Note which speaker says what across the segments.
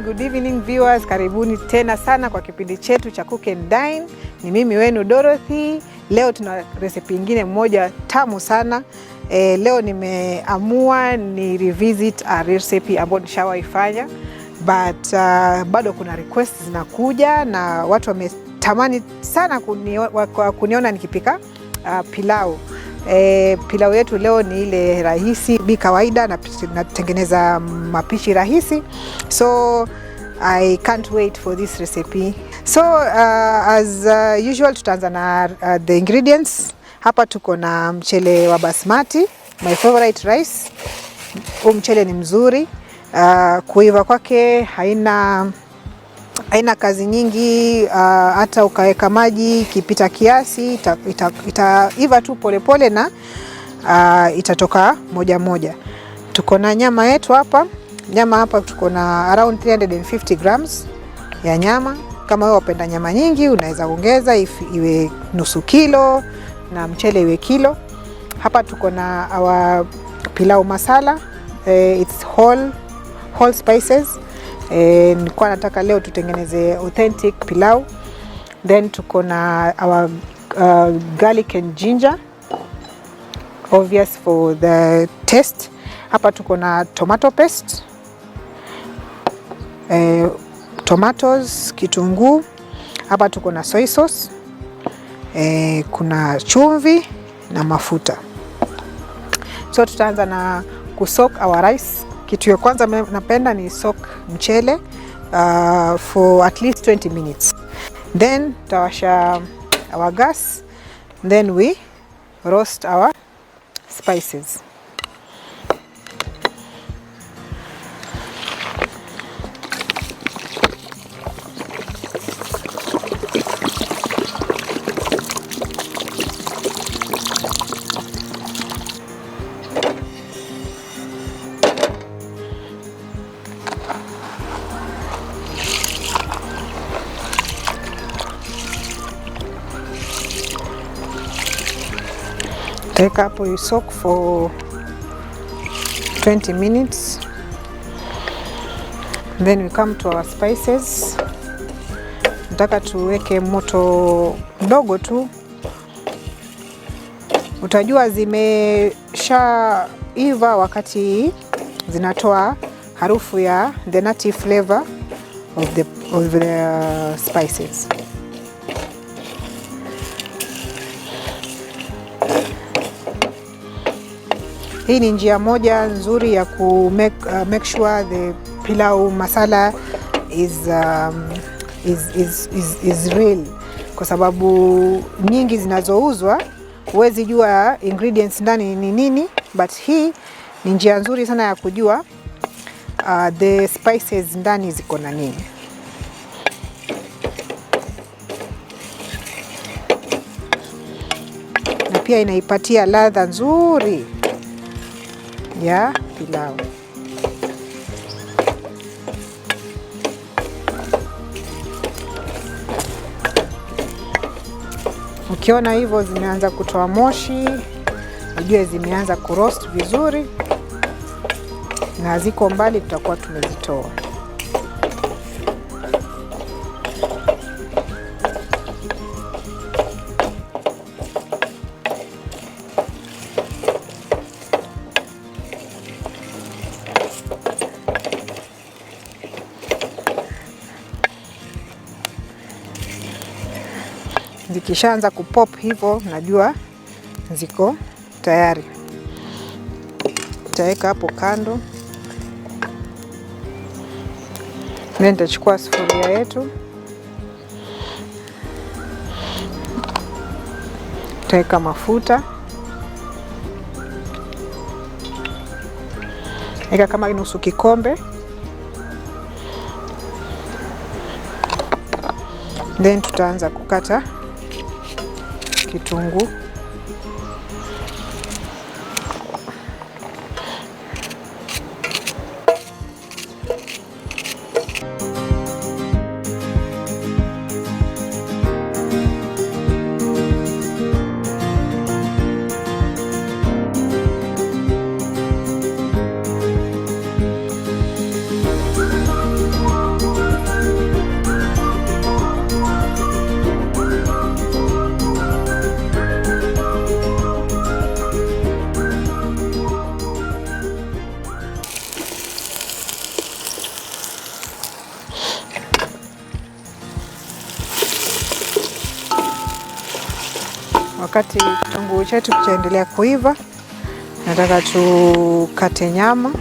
Speaker 1: Good evening viewers, karibuni tena sana kwa kipindi chetu cha Cook and Dine. Ni mimi wenu Dorothy. Leo tuna recipe nyingine moja tamu sana. Leo nimeamua ni revisit a recipe ambayo nishawaifanya but bado kuna requests zinakuja na watu wametamani sana kuniona nikipika pilau. Pilau yetu leo ni ile rahisi bi kawaida, natengeneza mapishi rahisi, so I can't wait for this recipe. So as usual tutaanza na the ingredients. Hapa tuko na mchele wa basmati, my favorite rice. Huu mchele ni mzuri, kuiva kwake haina kazi nyingi, hata ukaweka maji ikipita kiasi itaiva ita tu polepole na itatoka moja moja. Tuko na nyama yetu hapa. Nyama hapa tuko na around 350 grams ya nyama. Kama wewe wapenda nyama nyingi unaweza ongeza iwe nusu kilo na mchele iwe kilo. Hapa tuko na our pilau masala, it's whole spices. Nilikuwa nataka leo tutengeneze authentic pilau. Then tuko na our garlic and ginger, obvious for the taste. Hapa tuko na tomato paste, tomatoes, kitunguu. Hapa tuko na soy sauce, kuna chumvi na mafuta. So tutaanza na kusoak our rice. Kitu ya kwanza napenda ni soak mchele for at least 20 minutes. Then tutawasha our gas, then we roast our spices. Take hapo you soak for 20 minutes. Then we come to our spices. Nataka tuweke moto mdogo tu, utajua zimeshaiva wakati zinatoa harufu ya the nutty flavor of the spices. Hii ni njia moja nzuri ya ku make sure the pilau masala is real, kwa sababu nyingi zinazouzwa huwezi jua ingredients ndani ni nini, but hii ni njia nzuri sana ya kujua the spices ndani ziko na nini. Na pia inaipatia ladha nzuri ya pilau. Ukiona hivyo zimeanza kutoa moshi, ujue zimeanza kuroast vizuri na ziko mbali, tutakuwa tumezitoa. Zikishaanza kupop hivyo, najua ziko tayari. Nitaweka hapo kando. Then nitachukua sufuria yetu, nitaweka mafuta, weka kama nusu kikombe. Then tutaanza kukata kitunguu. Wakati kitunguu chetu kichaendelea kuiva, nataka tukate nyama.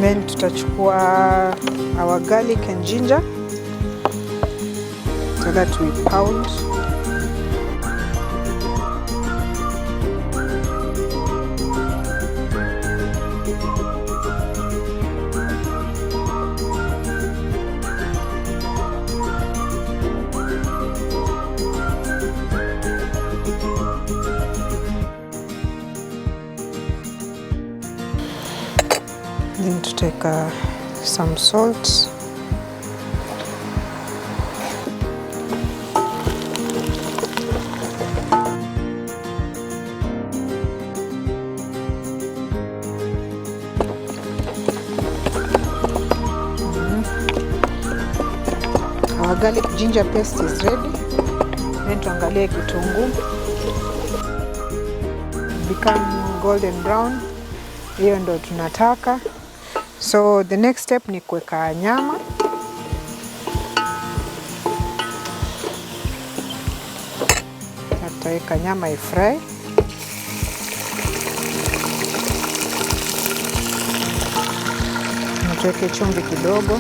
Speaker 1: Then tutachukua our garlic and ginger so that we pound. Then tutaweka some salt. Our garlic ginger paste is ready. Then tuangalie kitunguu become golden brown. Hiyo ndo tunataka. So the next step ni kuweka nyama. Tutaweka nyama ifry. Tuweke chumvi kidogo.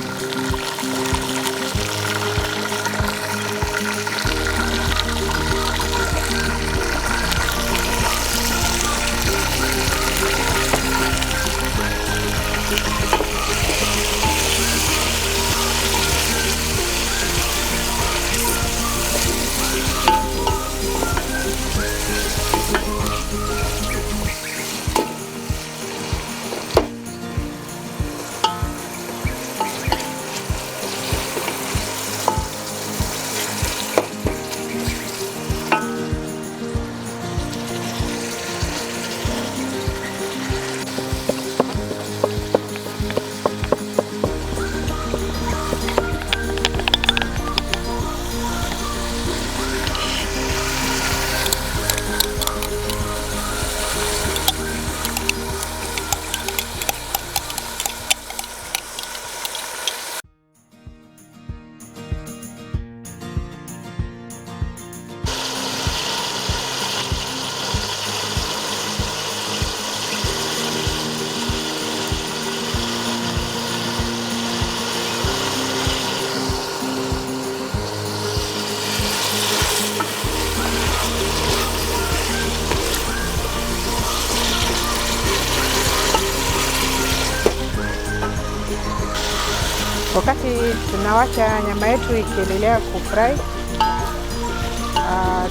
Speaker 1: Wakati tunawacha nyama yetu ikiendelea kufry,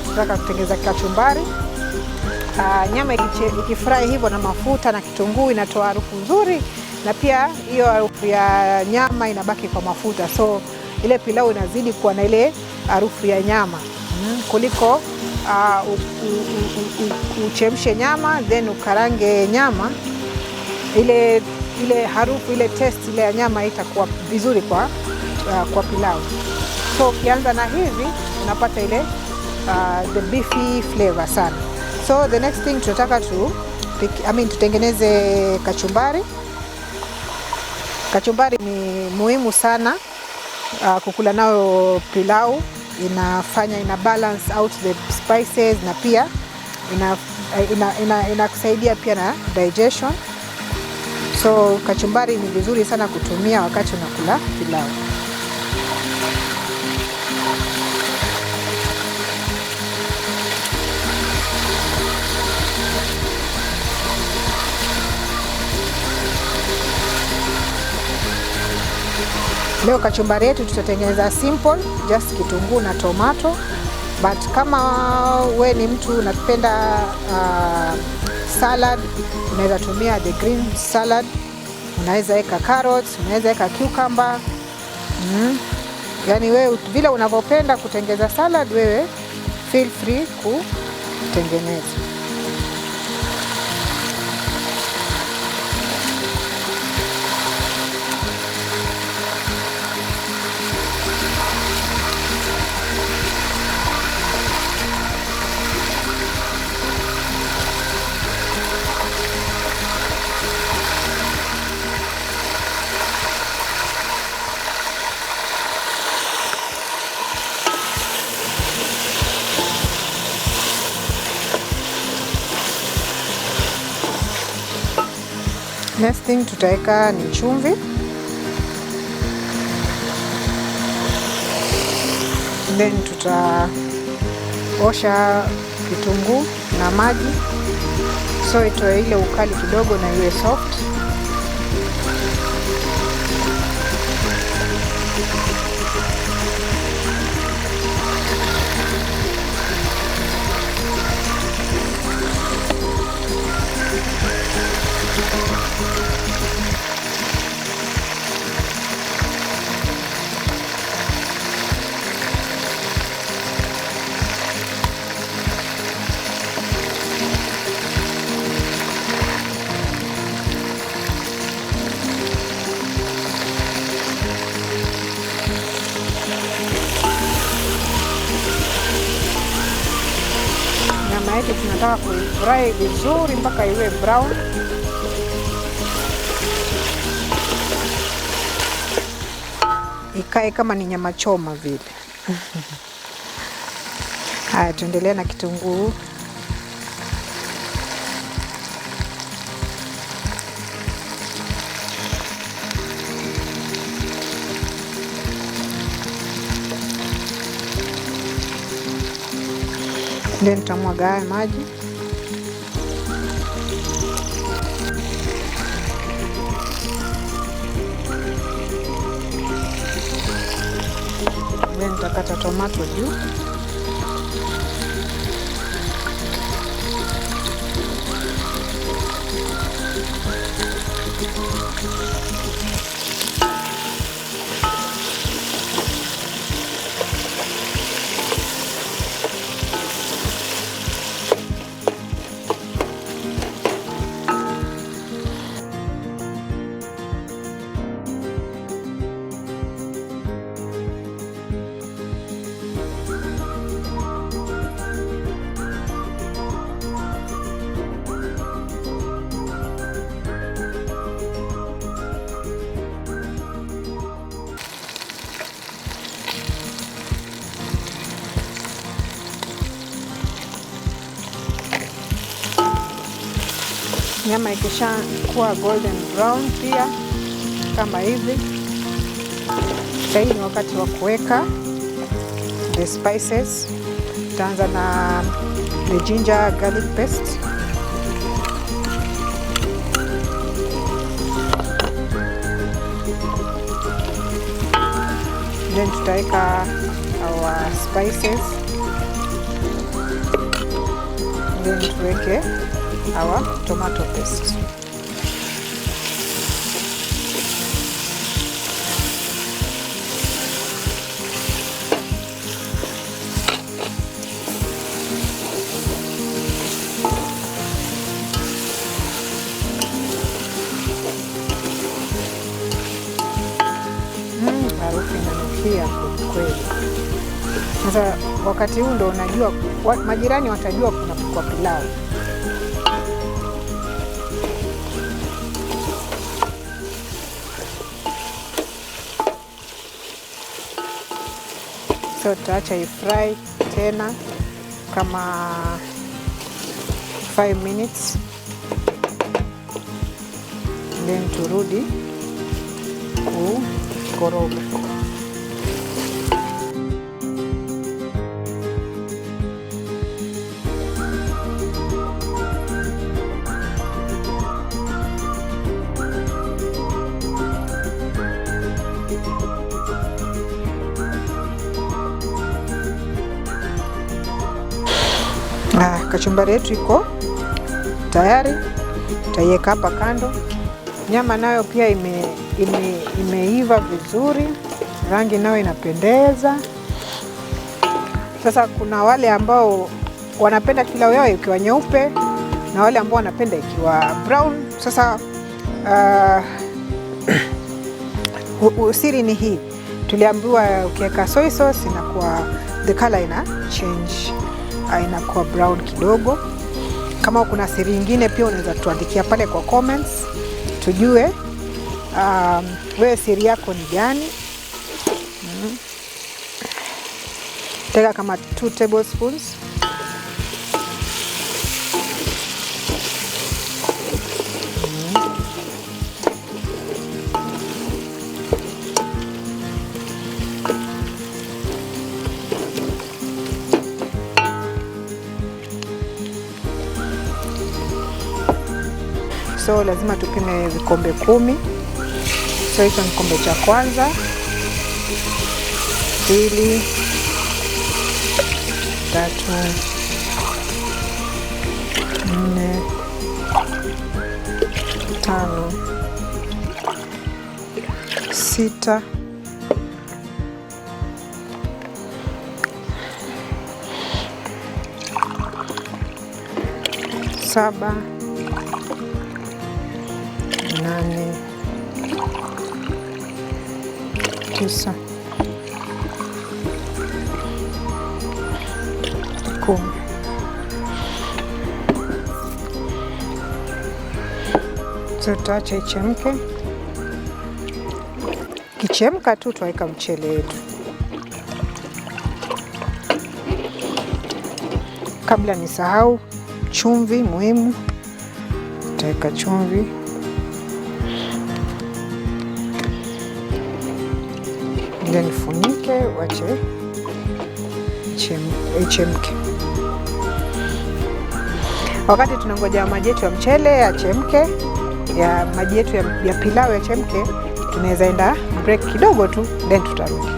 Speaker 1: tutaka kutengeneza kachumbari. Nyama ikifry hivyo na mafuta na kitunguu inatoa harufu nzuri, na pia hiyo harufu ya nyama inabaki kwa mafuta, so ile pilau inazidi kuwa na ile harufu ya nyama kuliko uchemshe nyama then ukarange nyama, ile harufu, ile taste ile ya nyama itakuwa vizuri kwa pilau. So ukianza na hivi unapata ile the beefy flavor sana. So the next thing tunataka tutengeneze kachumbari. Kachumbari ni muhimu sana kukula nayo pilau. Inafanya ina balance out the spices na pia inakusaidia pia na digestion. So kachumbari ni vizuri sana kutumia wakati unakula pilau. Leo kachumbari yetu tutatengeneza simple, just kitunguu na tomato. But kama we ni mtu unapenda salad, unaweza tumia the green salad, unaweza weka carrots, unaweza weka cucumber. Yani wewe vile unavyopenda kutengeza salad, wewe feel free kutengeneza. Next thing tutaweka ni chumvi. Then tutaosha kitunguu na maji, so itoe ile ukali kidogo na iwe soft. Nyama yetu tunataka kuifry vizuri mpaka iwe brown. Ikae kama ni nyama choma vile. Haya, tuendelee na kitunguu. Then tutamwaga haya maji. Then nitakata tomato juu. Nyama ikisha kuwa golden brown pia kama hivi, sasa ni wakati wa kuweka the spices. Tutaanza na the ginger garlic paste. Then tutaweka our spices. Then tuweke our tomato paste. Harufu inanukia kweli. Sasa wakati huu ndo unajua majirani watajua kuna kupikwa pilau. So tutaacha ifry tena kama 5 minutes, then turudi kukoroga. Kachumbari yetu iko tayari, tutaiweka hapa kando. Nyama nayo pia imeiva vizuri, rangi nayo inapendeza. Sasa kuna wale ambao wanapenda pilau yao ikiwa nyeupe na wale ambao wanapenda ikiwa brown. Sasa usiri ni hii, tuliambiwa ukiweka soy sauce inakuwa the color ina change, inakuwa brown kidogo. Kama kuna siri nyingine pia unaweza tuandikia pale kwa comments tujue, wewe siri yako ni gani? Teka kama 2 tablespoons. So lazima tupime vikombe 10. So hicho ni kikombe cha kwanza, 2, 3, 4, 5, 6, 7, 8, 9, 10. So tutaacha ichemke. Kichemka tu tuweka mchele wetu. Kabla nisahau, chumvi muhimu, tutaweka chumvi. Then nifunike, wache ichemke. Wakati tunangoja maji yetu ya mchele yachemke, ya maji yetu ya pilau yachemke, tunaweza enda break kidogo tu, then tutarudi.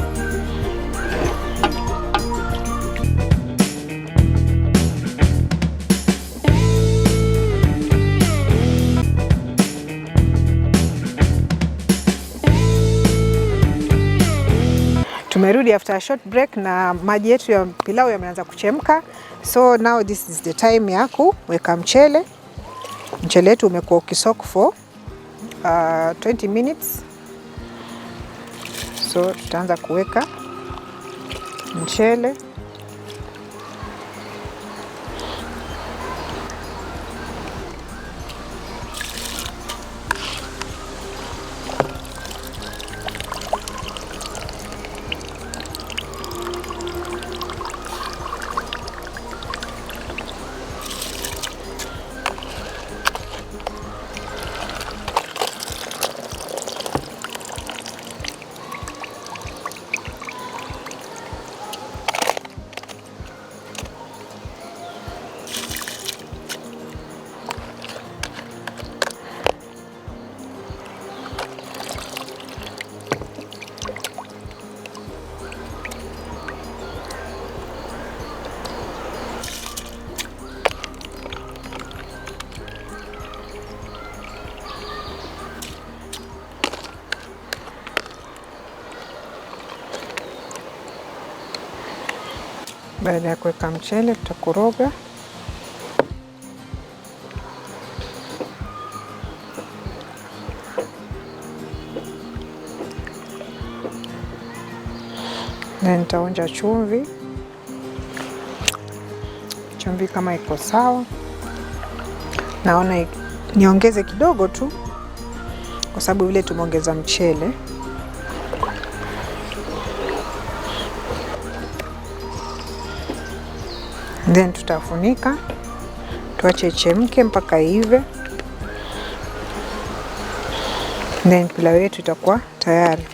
Speaker 1: Tumerudi after a short break na maji yetu ya pilau yameanza kuchemka. So now this is the time ya kuweka mchele. Mchele wetu umekuwa ukisoak for 20 minutes. So tutaanza kuweka mchele. Baada ya kuweka mchele tutakoroga. Na nitaonja chumvi. Chumvi kama iko sawa. Naona niongeze kidogo tu kwa sababu vile tumeongeza mchele. Then tutafunika tuache ichemke mpaka iive, then pilau yetu itakuwa tayari.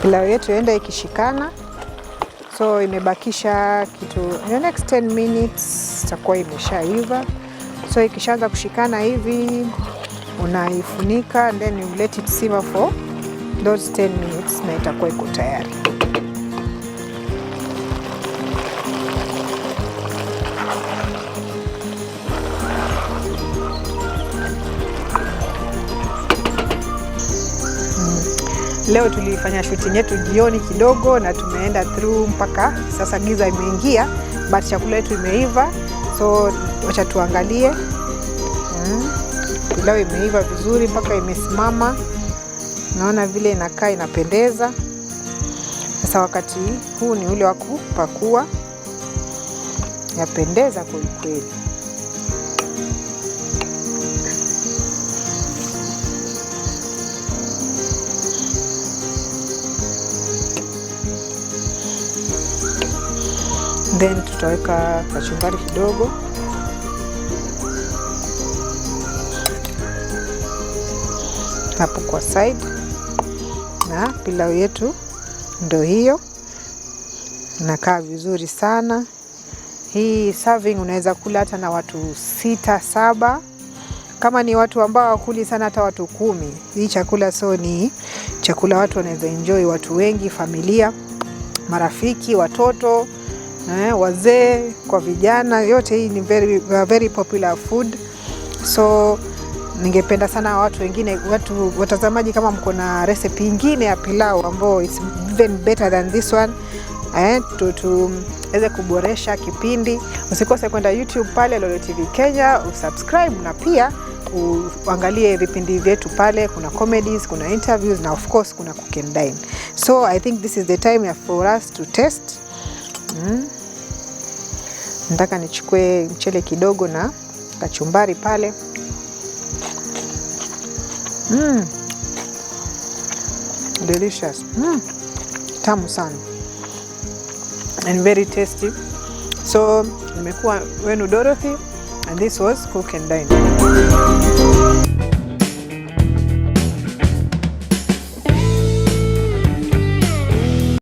Speaker 1: Pilau yetu enda ikishikana, so imebakisha kitu in the next 10 minutes itakuwa imeshaiva. So ikishaanza kushikana hivi unaifunika and then you let it simmer for those 10 minutes na itakuwa iko tayari. Leo tulifanya shooting yetu jioni kidogo na tumeenda through mpaka sasa giza imeingia, but chakula yetu imeiva, so wacha tuangalie. Pilau imeiva vizuri mpaka imesimama. Naona vile inakaa inapendeza. Sasa wakati huu ni ule wa kupakua. Yapendeza kweli kweli. Then tutaweka kachumbari kidogo. Hapo kwa side. Na pilau yetu ndo hiyo. Inakaa vizuri sana. Hii serving unaweza kula hata na watu 6, 7. Kama ni watu ambao hawakuli sana hata watu 10. Hii chakula so ni chakula watu wanaweza enjoy, watu wengi, familia, marafiki, watoto, wazee kwa vijana, yote hii ni very, very popular food. So ningependa sana watu wengine, watu watazamaji, kama mko na recipe nyingine ya pilau ambao it's even better than this one, tuweze kuboresha kipindi. Usikose kwenda YouTube pale Lolwe TV Kenya, usubscribe na pia uangalie vipindi vyetu pale. Kuna comedies, kuna interviews na of course kuna Cook and Dine. So I think this is the time for us to test. Nataka nichukue mchele kidogo na kachumbari pale. Delicious. Tamu sana. And very tasty. So nimekuwa wenu Dorothy, and this was Cook and Dine.